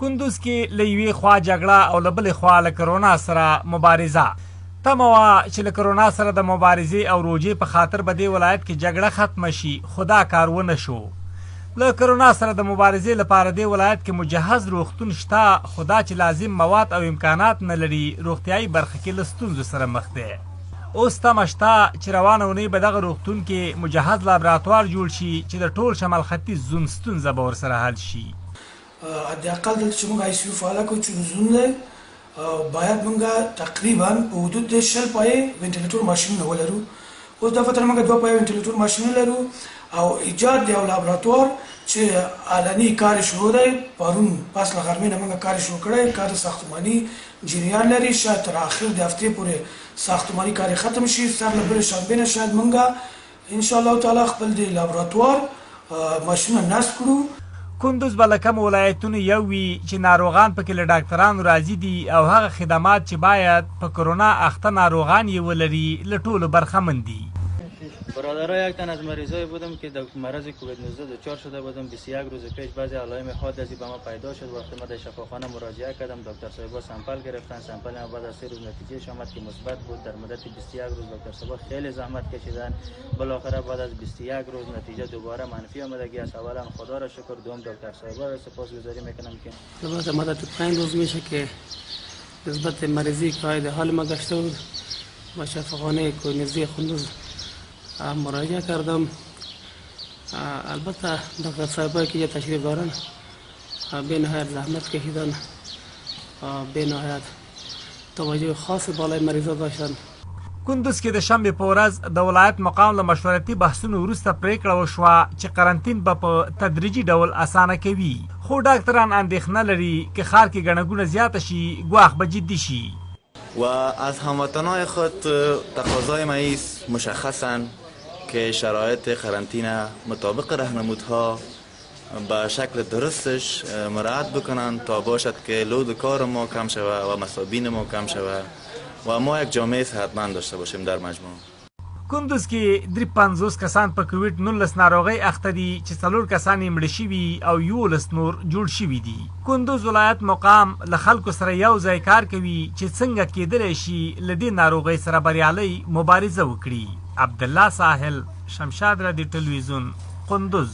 کندوز کې له یوې خوا جګړه او له بلې خوا له کرونا سره مبارزه. تمه وه چې له کرونا سره د مبارزې او روژې په خاطر به دې ولایت کې جګړه ختمه شي، خو دا کار ونه شو. له کرونا سره د مبارزې لپاره دې ولایت کې مجهز روغتون شته، خو دا چې لازم مواد او امکانات نه لري، روغتیايي برخه کې له ستونزو سره مخ دی. اوس تمه شته چې روانه اونۍ به دغه روغتون کې مجهز لابراتوار جوړ شي چې د ټول شمال ختیځ زون ستونزه به ورسره حل شي. حداقل دلته چې موږ آی سي یو فعاله کړو، چون زون دی، باید موږ تقریبا په حدود د 20 پایې وینټیلیټور ماشینونه ولرو. اوس دا فتره موږ 2 پایې وینټیلیټور ماشینونه لرو او ایجاد د یو لابراتوار چې علني کار شروع دی، پرون پس له غرمې نه موږ کار شروع کړی. کار ساختماني جریان لري، شاید تر اخر د هفتې پورې ساختماني کار ختم شي. سر له بلې شنبې نه شاید موږ ان شاء الله تعالی خپل د لابراتوار ماشینونه نصب کړو. کندوز به له کمو ولایتونو یو وي چې ناروغان پکې له ډاکترانو راضي دي او هغه خدمات چې باید په کرونا اخته ناروغان یې ولري، له ټولو برخمن دي. برادرای، یک تن از مریضای بودم که در مرض کووید 19 دچار شده بودم. 21 روز پیش بعضی علائم حاد ازی به ما پیدا شد. وقتی ما در شفاخانه مراجعه کردم، دکتر صاحبا سمپل گرفتن. سمپل ما بعد از 3 روز نتیجه آمد که مثبت بود. در مدت 21 روز دکتر صاحبا خیلی زحمت کشیدن. بالاخره بعد از 21 روز نتیجه دوباره منفی آمدگی است. اولا خدا را شکر، دوم دکتر صاحبا را سپاسگزاری میکنم که البته مدت 5 روز میشه که نسبت مریضی که حال ما گشته بود، با شفاخانه کوید قندوز مراجعه کردم. البته دکتر صاحبایی که تشریف دارن، بی نهایت زحمت کشیدن، بی نهایت توجه خاص بالای مریضا داشتن. کندوز کې د شنبې په ورځ د ولایت مقام له مشورتي بحثونو وروسته پرېکړه وشوه چې قرنطین به په تدریجي ډول اسانه کوي، خو ډاکتران اندېښنه لري که ښار کې ګڼه ګوڼه زیاته شي، ګواښ به جدي شي. و از هموطنای خود تقاضای ما ایست مشخصا که شرایط قرنطینه مطابق رهنمودها به شکل درستش مراعات بکنن تا باشد که لود کار ما کم شود و مصابین ما کم شود و ما یک جامعه صحتمند داشته باشیم در مجموع. کندوز کې 53 کسان په کوویډ 19 ناروغۍ اخته دي چې 4 کسان یې مړه شوي او 11 نور جوړ شوي دي. کندوز ولایت مقام له خلکو سره یو ځای کار کوي چې څنګه کېدلی شي له دې ناروغۍ سره بریالۍ مبارزه وکړي. عبدالله ساحل، شمشاد رادیو ټلویزیون، کندوز.